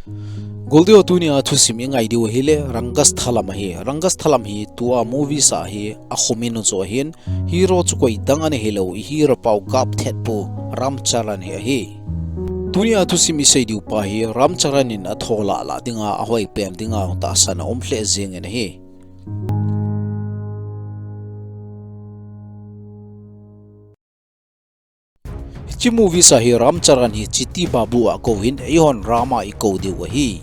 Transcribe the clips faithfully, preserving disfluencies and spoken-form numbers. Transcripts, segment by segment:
Goldiho, tunia thusim ingai diu ahile Rangasthalam ahi. Rangasthalam hi tua movies a hi akhum in u chu ahin, hero chu koi dang ana hilou, i hero pau gap thet pu Ramcharan hi ahi. Tunia thusim isei diu pa hi Ramcharan in atho lah lah dinga, ahoi pen dinga tahsan a um lheh jeng in ahi. Hiche movies a hi Ramcharan hi Chiti Babu a kou hin, eihon Ram a ikou diu ahi.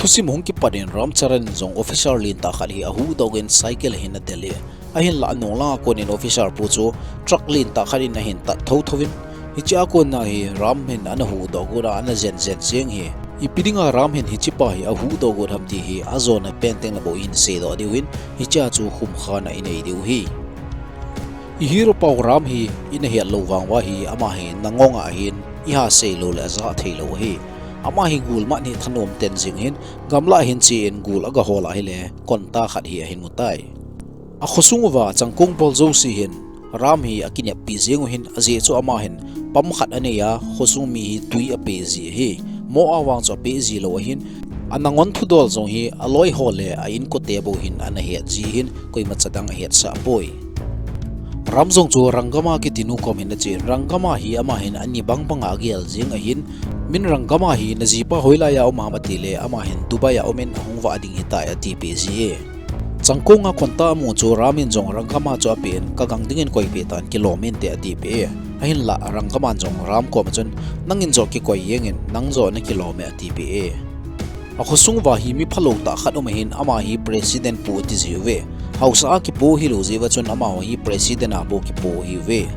Thusim hung kipat in Ramcharan in jong officer lentah khat hi ahuhdoh in cycle ahin adel e. Ahinlah anung langa kon in officer pu chu truck lentah khat in ahin tat thotho in, hiche a kona hi Ram hin ana huhdoh got a ana jen jen jeng hi. Ipi dinga Ram hin hiche pa hi ahuhdoh got ham ti hi ajona pen teng le bou ihin seidoh diu hin, hichea chu khumkhana inei diu ahi. I hero pau Ram hi ina het lou vang uva hi, ama hi nangong a ahin, iha sei lou le aja thei lou ahi. Ama hi gul man hi thanom ten jing hin, gamlah hin che in gul aga hol a ahile, konta khat hi ahin mu tai. Akhosung uva changkong bol jouse hin Ram hi akineppi jeng u hin, ajeh chu ama hin pam khat anei a, khosung mi hi tui ape ji ahi. Mo a vang chu ape ji lou ahin, anangon thudol jong hi aloi ho le a inkote bou hin ana het ji hin, koimacha dang ahetsah poi. Ram jong chu Rangama kiti nu kom hin ache in, Rangama hi ama hin ani bang banga agel jeng ahin, min Rangama hi najipa hoilai a um ham atile, ama hin Dubai a um in ahung vah ding hitai atipeh ji e. Changkonga konta amu chu Ram in jong Rangama chu apen, kagang dingin koipeh tan, kilom inte atipeh e. Ahinlah Rangaman jong Ram koma chun, nangin joh kikoi jengin, nang joh nakilom e atipeh e. Akhosung uva hi mi phalou tah khat um ahin, ama hi President pu ati jiuve. Haosa a kipo hilou jeh uva chun amaho hi President a bou kipo ahiuve.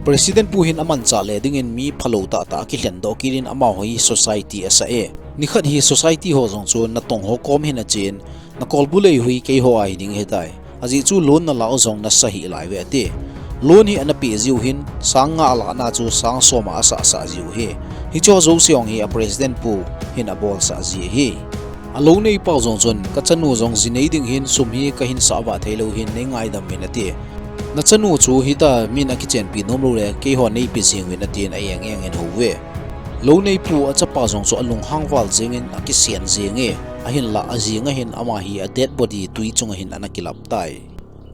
President pu hin amanchah le dingin mi phalou tahtah akilhendoh kit in amaho hi society asah e. Nikhat hi society ho jong chu natong ho kom hin achen, nakolbu lei hi keiho a hiding ahitai. Ajeh chu loan nalah u jong nasa hih lai uve ati. Loan hi ana peh jiu hin, sang nga alahna chu sang som a asahsah jiu ahi. Hicheho jouse jong hi a President pu hin abolsah ji ahi. Alou neipa jong chun, kachanu jong ji nei ding hin, sum hi kahin sahvah theilou hin, neingaidam uvin ati. Nachanu chu hitia min akichenpi nomlou le, keiho neipe jeng uvin atin, a-eng eng in ahouve. Lou neipu achapa jong chu alunghang val jengin akisen jenge, ahinlah ajing a hin ama hi a dead body tui chunga hin ana kilap tai.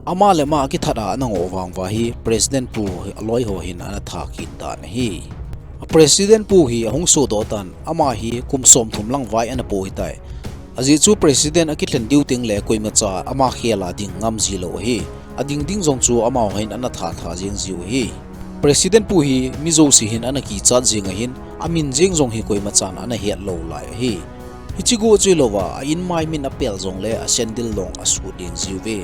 Ama le ama akithat a ana ngoh vang uva hi President pu aloiho hin ana tha kit tan ahi. A President pu hi ahung sodoh tan, ama hi kum somthum lang vai ana po ahitai. Ajeh chu President akilhen diu tengle koimacha ama khel a ding ngam jilou ahi. Ading ding jong chu amaho hin ana tha tha jeng jiu ahi. President pu hi mi jouse hin ana kichat jeng ahin, amin jeng jong hi koimachan ana hetlou lai ahi. Hiche goh chu hilouva, a inmai min apel jongle a sandal jong asut ding jiuve.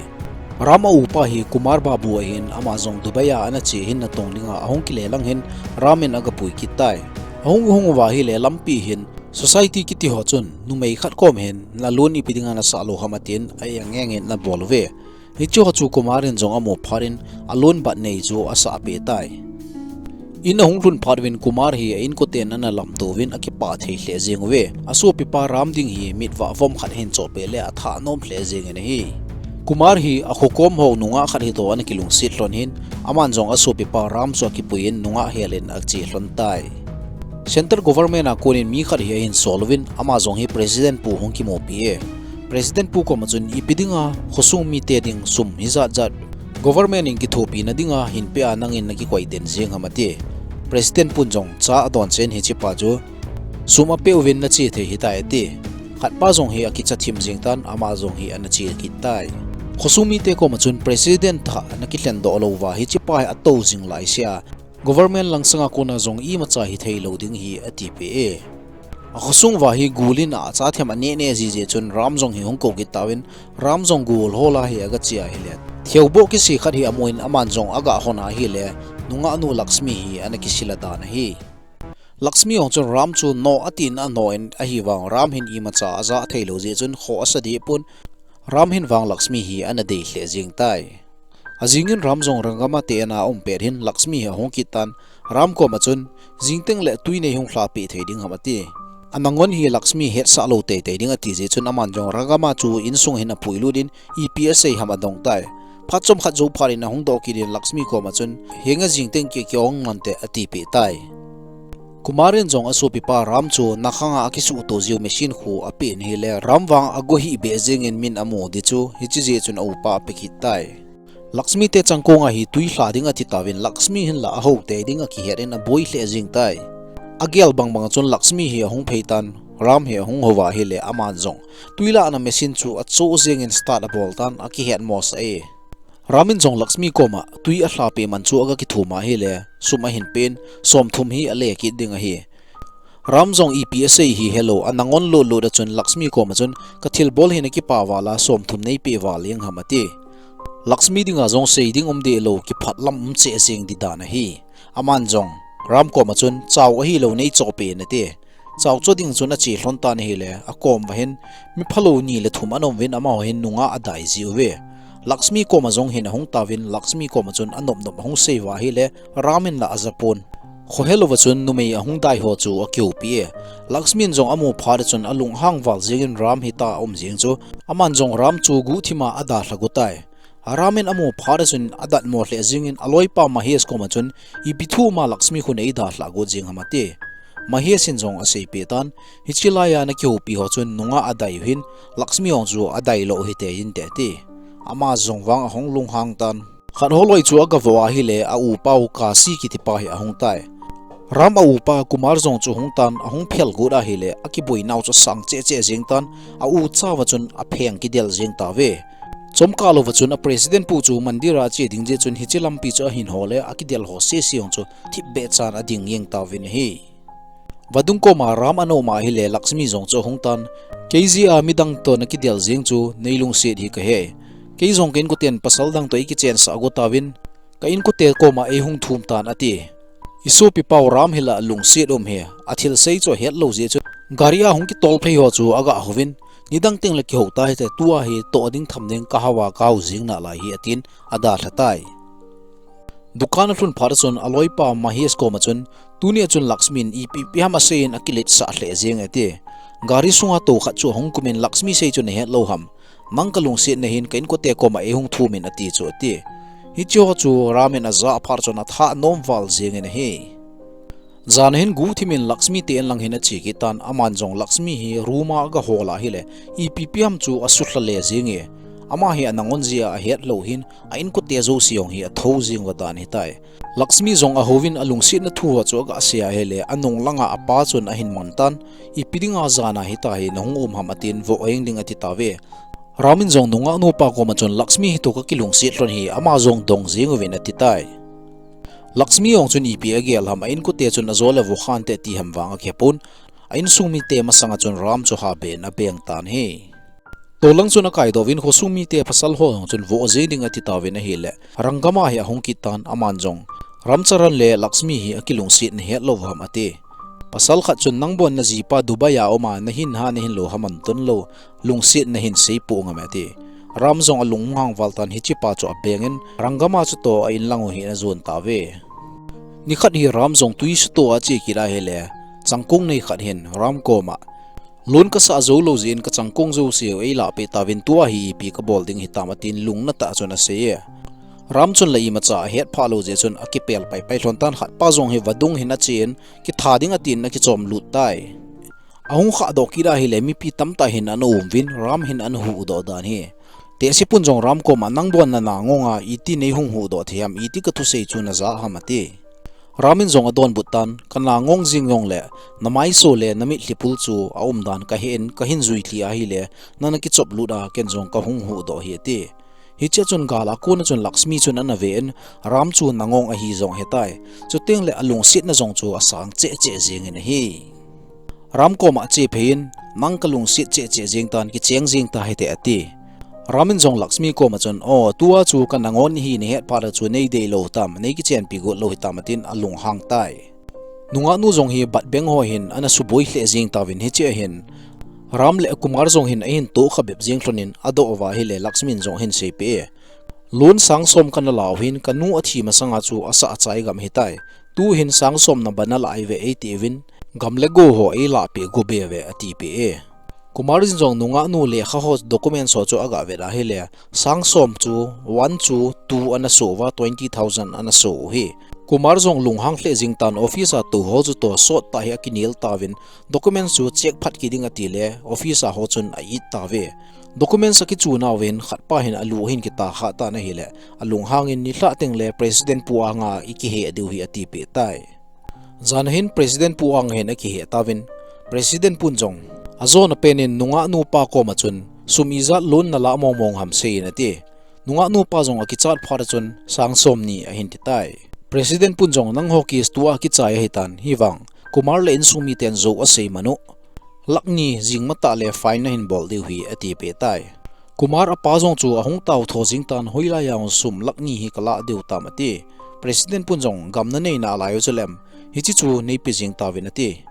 Ram a upa hi Kumar Babu ahin, ama jong Dubai a ana che hin natong dinga ahung kile lang hin Ram in agapui kit tai. Ahung hung uva ahile lampi hin society kitiho chun numei khat kom hin na loan ipi dinga nasah lou ham atin a-eng eng in ana bol uve. Hicheho chu Kumar in jong amu phat in a loan bat nei chu asahpeh tai. In ahung lhun phat uvin Kumar hi a inkoten ana lamto uvin akipah thei lheh jeng uve. Asopipa Ram ding hi mitvah vom khat hin chohpeh le atha nom lheh jengin ahi. Kumar hi akhokom ho nungah khat hitoh ana kilungset lhon hin, aman jong asopipa Ram chu akipuiyin nungah helin ache lhon tai. Central Government a konin mi khat hi ahin sol uvin, ama jong hi President pu hung kimupi e. President pu koma chun, ipi dinga khosung mite ding sum hijat jat Government in kithopina dinga hinpeh a nangin nakikoi den jeng ham ati. President pun jong cha adonchen hichepa chu sum apeh uvin nache thei ahitai ati. Khatpa jong hi akicha thim jeng tan, ama jong hi ana che kit tai. Khosung mite koma chun President thah nakilhendoh louva hichepa hi atou jing laisea Government langsanga kona jong imacha hithei lou ding ahi atipeh e. Akhosung uva hi gul in acha them aneh neh jiji chun Ram jong hi hung kou kit tauvin, Ram jong gol hola hi agache ahile, theoboh kise khat hi amun aman jong agahon ahile, nungahnu Lakshmi hi ana kisila dan ahi. Lakshmi jong chun Ram chu noh atin anoh in ahivang Ram hin imacha aja theilou jeh chun khoh asa deh pon, Ram hin vang Lakshmi hi ana dei lheh jeng tai. Ajingin Ram jong Rangama te ina aum pet hin Lakshmi hi ahung kit tan, Ram koma chun, jingteng le tui neihung lhapeh thei ding ham ati. Anangon hi Lakshmi hetsah lou teitei ding ati jeh chun aman jong Rangama chu insung hin apuilut in ipi asei ham adong tai. Phat chomkhat jou phat in ahung doh kit in Lakshmi koma chun, henge jingteng ki, ki-ong nante atipeh tai. Kumar in jong asopipa Ram chu nakhanga akisuhto jiu machine khu apen ahile, Ram vang ago hih beh jengin min amu ding chu, hiche jeh chun aupa ape kit tai. Lakshmi te changkong a hi tui lha ding ati tauvin, Lakshmi hinla ahou tei ding akihet in aboi lheh jeng tai. Agel bangbang chun Lakshmi hi ahung phei tan, Ram hi ahung houva ahile, aman jong tui lahna machine chu achoh jengin start abol tan, akihet mosah e. Ram in jong Lakshmi koma tui alha peh man chu aga kithum ahile, sum ahin pen, somthum hi ale kit ding ahi. Ram jong ipi asei hi helou, anangon lutlut a chun Lakshmi koma chun, kathilbol hi nakipah val a, somthum neipeh val jeng ham ati. Lakshmi dinga jong sei ding um deh lou, kiphat lam um cheh jeng ding dan ahi. Aman jong Ram koma chun, chao ahilou neichoh peh in ati. Chao choh ding chun ache lhon tan ahile, akom uva hin, mi phalou ni le thum ana um uvin, amaho hin nungah adai jiuve. Lakshmi koma jong hin ahung tauvin, Lakshmi koma chun anop nop ahung sei uva ahile, Ram in la ajapon. Khohelouva chun numei ahung dai ho chu akihoupi e. Lakshmi in jong amu phat a chun alunghang val jengin Ram hita aum jeng chu, aman jong Ram chu guhthima adalha got tai. Ram in amu phat a chun adatmo lheh jengin aloipa Mahesh koma chun, ipi thu ma Lakshmi khun eidalha got jeng ham ati. Mahesh in jong aseipeh tan, hiche laiya nakihoupi ho chun nungah adai u hin, Lakshmi jong chu adai lou hite inte ati. Ama jong vang ahung lunghang tan. Khat holoi chu agavoh ahile, aupau Kasi kitipa hi ahung tai. Ram aupa Kumar jong chu hung tan, ahung phel got ahile, akiboinau chu asang cheh cheh jeng tan, aucha uva chun apheng kidel jeng tauve. Chomkhat louva chun a president pu chu mandir a ache ding jeh chun hiche lampi chu ahin hol e, akidel ho sese jong chu thipbeh chan ading jeng tauvin ahi. Vadung koma Ram ana um ahile Lakshmi jong chu ahung tan, kei jeh a midang toh nakidel jeng chu neilungset hi kahe. Kei jong ka inkoten pasal dang toh eikichensah got tauvin, ka inkote koma eihung thum tan ati. Isopipau Ram hi la lungset um hi, athilsei chu ahet lou jeh chun, gari a hung kitol phei ho chu aga houvin, nidang tengle kihou tahite, tua hi toh ding tham ding kahao a kahao jing nalai hi atin, adalha tai. Dukan alhun phat a chun aloipa Mahesh koma chun, tunia chun Lakshmi in ipi ipi ham aseiyin akiletsah lheh jeng e ati. Gari sunga tou khat chu ahung kumin Lakshmi sei chu nahet lou ham. Nang kalungsetna hin ka inkote koma eihung thum in ati chu ati. Hiche ho chu Ram in ajah phat chun athah nom val jengin ahi. Jan hin guhthim in Lakshmi te in lang hin ache kit tan, aman jong Lakshmi hi room a aga hol ahile, ipi ipi ham chu asuhlha le jeng e. Ama hi anangon jeh a ahet lou hin, a inkote jouse jong hi athou jeng uva dan ahitai. Lakshmi jong ahouvin alungsetna thu ho chu aga sei ahile, anung langa apa chun ahin man tan, ipi dinga jan a hitia hi nahung um ham atin, voh jeng ding ati tauve. Ram in jong nungah nupa koma chun Lakshmi hitoh kakilungset lhon hi ama jong dong jeng uvin ati tai. Lakshmi jong chun ipi agel ham, a inkote chun ajole voh khante ati ham vang akihepon, a insung mite masanga chun Ram chu haben abeng tan ahi. Tolang chun akaidoh uvin khosung mite pasal ho jong chun voh jeng ding ati tauvin ahile, Rangama hi ahung kit tan, aman jong Ramcharan le Lakshmi hi akilungset nahet lou ham ati. Pasal khat chun, nang bon najipa Dubai a um a, nahin ha nahin lou ha man ton lou, lungset nahin seipoh ngam e ati. Ram jong alunghang val tan, hichepa chu abengin, Rangama chu toh a inlang u hi ana jon tauve. Nikhat hi Ram jong tui sutoh a ache kit ahile, changkong nei khat hin Ram koma, loan kasah jou lou jeh in kachangkong jouse u eilahpeh tauvin, tua hi ipi kabol ding hitam atin lungna tah chun asei e. Ram chun la imacha ahet phah lou jeh chun akipel paipai lhon tan, khatpa jong hi vadung hin achen, kitha ding atin akichom lut tai. Ahung khahdoh kit ahile mipi tamtah hin ana um uvin, Ram hin ana huhdoh dan ahi. Tehsepun jong Ram koma, nang bon nana ngong a iti neihung huhdoh thei ham, iti kathusei chu naja ham ati. Ram in jong adonbut tan, kana ngong jing jongle, namaiso le namitlhi pul chu aumdan kahen, kahin juilhi ahile, nana kichop lut a ken jong kahung huhdoh ahi ati. Hichea chun gal a kona chun Lakshmi chun ana ven, Ram chu nangong ahi jong ahetai. Chutengle alungsetna jong chu asang cheh cheh jengin ahi. Ram koma ache phei in, nang kalungset cheh cheh jeng tan, kicheng jeng tahite ati. Ram in jong Lakshmi koma chun, o, tua chu kanangon nahi nahet phat a chu neideilou tam, neikichenpi got lou hitam atin alunghang tai. Nungahnu jong hi batbeng ho hin ana suboi lheh jeng tauvin hichea hin, Ram le Kumar jong hin ahin tohkha bep jeng lhonin adoh uva ahile Lakshmi in jong ahin seipeh e. Loan sang som kana lau hin kanu athi masanga chu asah achai gam ahitai. Tuhin sang somna bana lah ive eitiuvin, gam le go ho eilahpeh go be uve atipeh e. Kumar in jong nungahnu lekha ho documents ho chu aga vet ahile, sang som chu one chu two ana soh uva, twenty thousand ana soh u ahi. Kumar jong lunghang lheh jing tan office a tou ho chu toh sot tah hi akinel tauvin, document chu check phat kit ding ati le office a ho chun a-it tauve. Document akichu nauvin khat pa hin alu ahin kitah kha tan ahile, alunghang in nilhah teng le President Pu anga ikihei diu hi atipeh tai. Jan ahin President Pu anga hin akihei tauvin, President Pun jong ajona pen in nungah nupa koma chun sum ijat loan nalah mong mong ham seiyin ati. Nungah nupa jong akichat phat chun sang som ni ahin ti tai. President Pun jong nangho case tua kichai ahitan, hivang Kumar le insung miten jou asei man u, lakh ni jing matah le fine nahin bol diu hi atipeh tai. Kumar apa jong chu ahung tao tho jing tan, hoilai a sum lakh ni hi kalah diu tam ati. President Pun jong gam nanei nalai u chu lem, hiche chu neipe jing tauvin ati.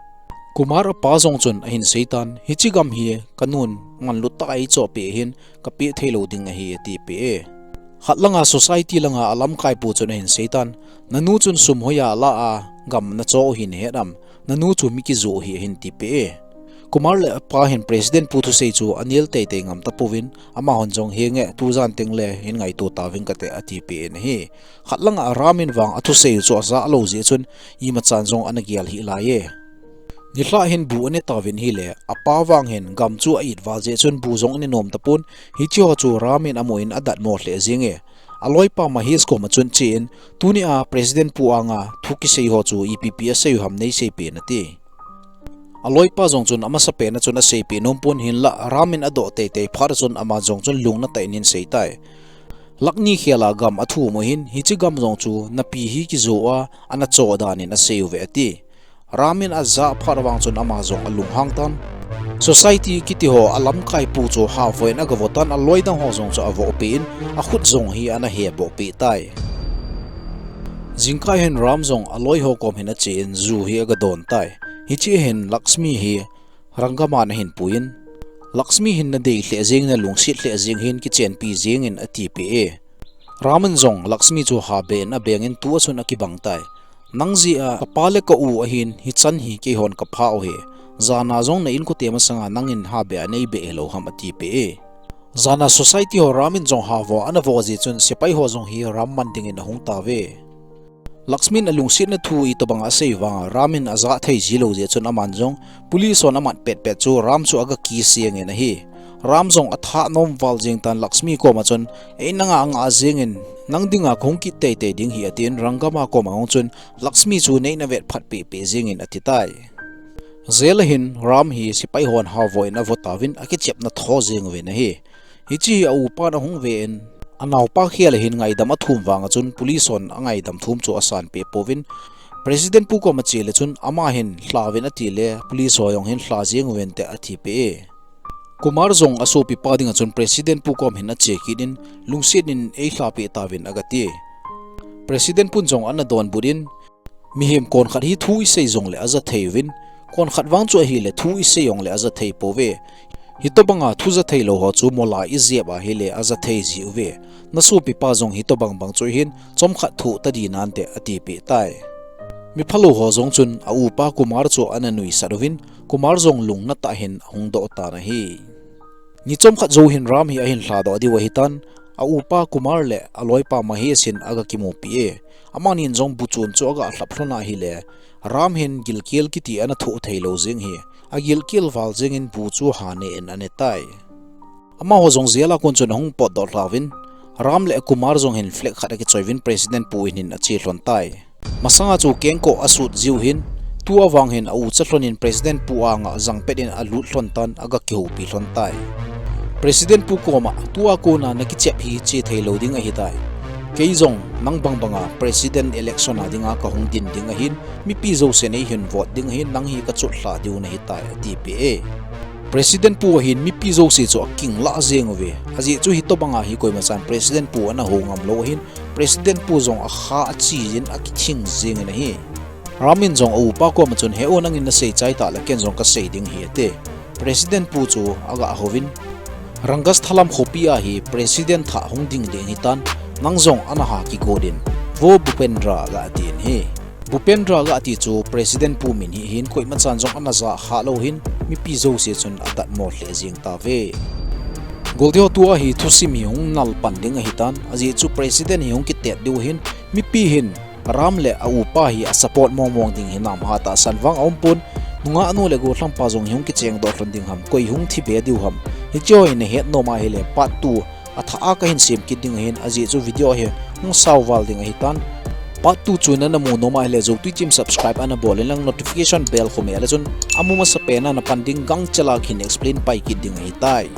Kumar apa jong chun ahin seitan, hiche gam hi kanun manlu tah a eichoh peh hin, kapeh thei lou ding ahi atipeh e. Khat langa society langa alamkai pu chun ahin seitan, nanu chun sum hoiya alah a gam nachoh u hi nahet am, nanu chu mi kijoh u hi ahin tipeh e. Kumar le apa hin President Pu thusei chu anel teitei ngam tapouvin, amahon jong henge tujan teng le hin ngaito tauving kate atipeh in ahi. Khat langa Ram in vang athusei u chu ajah lou jeh chun, imachan jong ana gel hih laiye. Nilhah hin bu ane tauvin ahile, apa vang hin gam chu a-it val jeh chun bu jong ane nom tapon, hiche ho chu Ram in amu in adatmo lheh jenge. Aloipa Mahesh koma chun achen, tunia President Pu anga thu kisei ho chu ipi ipi asei u ham neiseipeh in ati. Aloipa jong chun amasapen a chun aseipeh nom pon hinlah Ram in adoh teitei phat chun ama jong chun lungna tah in ahin seitai. Lakh ni khel a gam athum u ahin, hiche gam jong chu napi hi kijoh a, ana choh dan in asei uve ati. Ram in ajah phat vang chun ama jong alunghang tan. Society kiti ho alamkai pu chu havoh in agavoh tan, aloi dang ho jong chu avohpeh in, akhut jong hi ana hebohpeh tai. Jingkah hin Ram jong aloi ho kom hin achen ju hi agadon tai. Hiche hin Lakshmi hi Rangama ana hin puiyin, Lakshmi hin nadei lheh jeng, nalungset lheh jeng hin kichenpi jengin atipeh e. Ram in jong Lakshmi chu habeh in abengin tua chun akibang tai. Nang jeh a kapa le ka-u ahin hichan hi keihon kaphah u ahi. Jana jong na inkote masanga nangin habeh a neibeh hilou ham atipeh e. Jana society ho Ram in jong havoh anavoh jeh chun sepai ho jong hi Ram man dingin ahung tauve. Lakshmi in alungsetna thu itobang asei vanga Ram in ajah thei jilou jeh chun aman jong police hon amat petpet chu Ram chu aga kiss jengin ahi. Ram jong athah nom val jeng tan Lakshmi koma chun, ei nanga anga jengin nang dinga kahung kit teitei ding ahi atin Rangama koma hung chun Lakshmi chu neina vet phat pehpeh jengin atitai. Jail a hin Ram hi sepai hon havoh in avoh tauvin akichepna tho jeng uvin ahi. Hiche hi a-upan ahung ven, anaopa khel a hin ngaidam athum vanga chun police hon angaidam thum chu asanpeh pouvin, President pu koma che le chun ama hin lhauvin atile police ho jong hin lha jeng uvinte atipeh e. Kumar jong asopipa dinga chun President pu kom hin ache kit in, lungset in eilhapeh tauvin agati. President pun jong ana donbut in, mihem konkhat hi thu isei jongle aja thei uvin, konkhat vang chu ahile thu isei jongle aja thei pouve. Hitobanga thu ja theilou ho chu mola ijep ahile aja thei jiuve. Nasopipa jong hitobang bang chu ahin, chomkhat thoh tadi nante atipeh tai. Miphalou ho jong chun a-upa Kumar chu ana nuisat uvin, Kumar jong lungna tah hin ahung doh tan ahi. Ni chomkhat jou hin Ram hi ahin lhadoh diu ahitan, a-upa Kumar le aloipa Mahesh hin aga kimupi e. Amanin jong bu chun chu aga lhap lhon ahile, Ram hin gilkel kiti ana thoh theilou jeng hi, agilkel val jengin bu chu hane in anetai. Amaho jong jail a kon chun ahung potdoh lhauvin, Ram le Kumar jong hin flag khat akichoi uvin President pu in hin ache lhon tai. Masanga chu kengkoh asut jiu hin, tua vang hin a-ucha lhonin President pu anga jangpet in alut lhon tan aga kihoupi lhon tai. President pu koma, tua kona nakichep hi che theilou ding ahitai. Kei jong nang bangbanga President election a dinga kahung din ding ahin, mipi jousen eihin vote ding ahin, nang hi kachot lha diu nahitai atipeh e. President pu ahin mipi jouse chu akinglah jeng uve. Ajeh chu hitobanga hi koimachan President pu ana hou ngamlou ahin, President pu jong akha achijin akithing jengin ahi. Ram in jong a-upa koma chun, he u, nangin nasei chai tah le ken jong kasei ding ahi ati. President pu chu aga houvin, Rangasthambam khopi a hi President thah hung ding ding ahitan, nang jong ana ha kigot in, Vo Bhupendra aga tin ahi. Bhupendra aga ti chu President pu min hi ahin, koimachan jong ana ja khalou hin mipi jouse chun adatmo lheh jeng tauve. Goldiho, tua hi thusim hi hung nal pan ding ahitan, ajeh chu President hi hung kitet diu ahin, mipi hin Ram le a upa hi a support mong mong ding hinam, hatah san vang a um pon, nungah nu le gollhang pa jong hi hung kicheng doh lhon ding ham, koi hung thi be diu ham. Hiche ho hi na het nom ahile part two a thah a ka hin sem kit ding ahin, ajeh chu video hi hung sao val ding ahitan. Part two chu na na mu nom ahile Joutui Team subscribe ana bol in lang notification bell khu me a le chun a mu masa pen a na pan ding gangchal a ka hin explain pai kit ding ahitai.